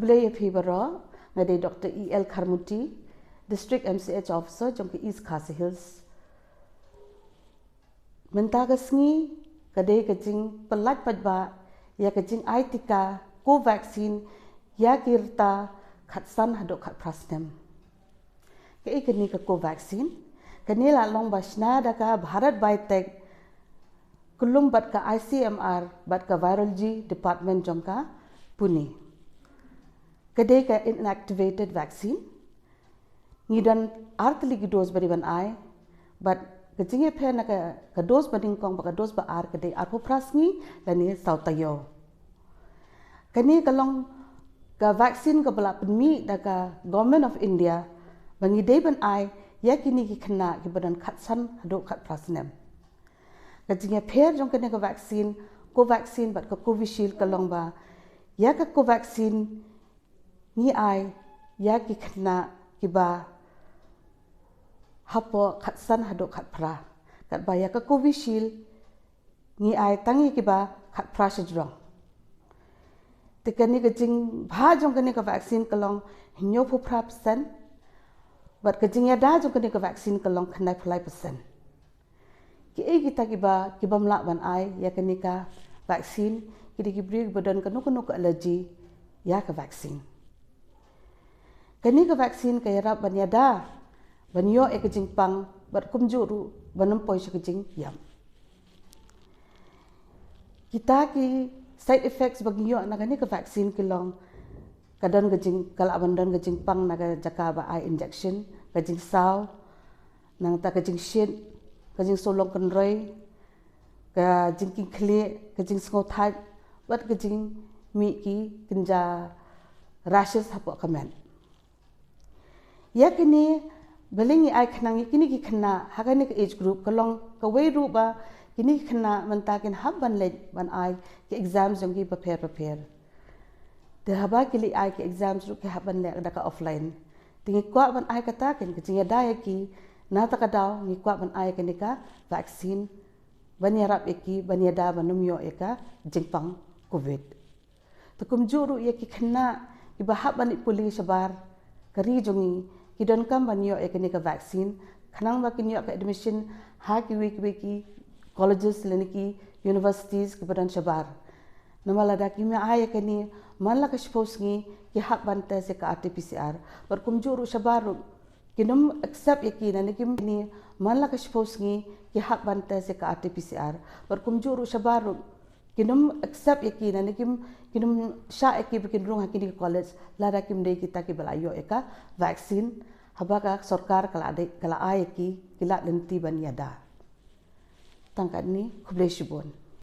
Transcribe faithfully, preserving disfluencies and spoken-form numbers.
Khublei ïa phi baroh, nga dei Doctor E L Kharmuti, District M C H Officer jong ka East Khasi Hills. Mynta ka sngi ka dei ka jingpyllait paidbah ïa ka jingai tika Covaxin ïa ki rta khatsan haduh khatphra snem. Kaei kane ka Covaxin? Kane la long ba shna da ka Bharat Biotech kyllum bad ka I C M R bad ka Virology Department jong ka Pune. Ka dei ka inactivated vaccine. Ngi don ar tylli ki dose ba dei ban ai, bad ka jingïapher na ka, ka dose ba nyngkong bad ka dose ba ar ka dei arphew phra sngi lane saw taïew. Kane ka long ka vaccine kaba la pynmih da ka Government of India ba ngi dei ban ai ïa kine ki khynnah kiba don khatsan haduh khatphra snem. Ka jingïapher jong kane ka vaccine, Covaxin bad ka Covishield ka long ba ïa ka Covaxin ngi ai ïa ki khynnah kiba hapoh khatsan haduh khatphra, katba ïa ka Covishield ngi ai tang ïa kiba khatphra shajrong. Te kane ka jingbha jong kane ka vaccine ka long hynñiewphew phra percent, bad ka jingïada jong kane ka vaccine ka long khyndaiphew lai percent. Kiei kita kiba, kibym lah ban ai ïa kane ka vaccine? Ki dei ki briew kiba don kano kano ka allergy ïa ka vaccine. Kane ka vaccine ka ïarap ban ïada ban ïoh ïa ka jingpang bad kumjuh ruh ban ym poi sha ka jingïap. Kita ki side effects ba ngi ïoh na kane ka vaccine ki long, ka don ka jing, ka lah ban don ka jingpang na ka jaka ba ai injection, ka jingsaw, nangta ka jingshit, ka jingsngewlong kynroi, ka jingkieng khlieh, ka jingsngew thait, bad ka jingmih ki kynja rashes hapoh ka met. Ïa kine, balei ngi ai khnang ïa kine ki khynnah ha kane ka age group, ka long kawei ruh ba kine ki khynnah mynta kin hap ban leit ban ai ki exams jong ki bapher bapher. Te haba ki leit ai ki exams ruh ki hap ban leh da ka offline. Te ngi kwah ban ai kata, kin ka jingïada ïa ki, na kata ka daw ngi kwah ban ai kane ka vaccine ban ïarap ïa ki ban ïada ban ym ïoh ïa ka jingpang Covid. Te kumjuh ruh ïa ki khynnah kiba hap ban leit pule shabar ka ri jong ngi, ki donkam ban ïoh ïa kane ka vaccine khnang ba kin ïoh ka admission ha kiwei kiwei ki colleges lane ki universities kiba don shabar. Namar lada kim ai ïa kane, man la ka shiphew sngi ki hap ban test ïa ka R T P C R. Bad kumjuh ruh shabar ruh kin ym accept ïa ki, lane kim, kine, man la ka shiphew sngi ki hap ban test ïa ka R T P C R. Bad kumjuh ruh shabar ruh kin ym accept ïa ki, lane kim, kin ym shah ïa ki ba kin rung ha kine ki college lada kim dei kita kiba la ïoh ïa ka vaccine haba ka sorkar ka la dei, ka la ai ïa ki, ki la lynti ban ïada. Tang katne, khublei shibun.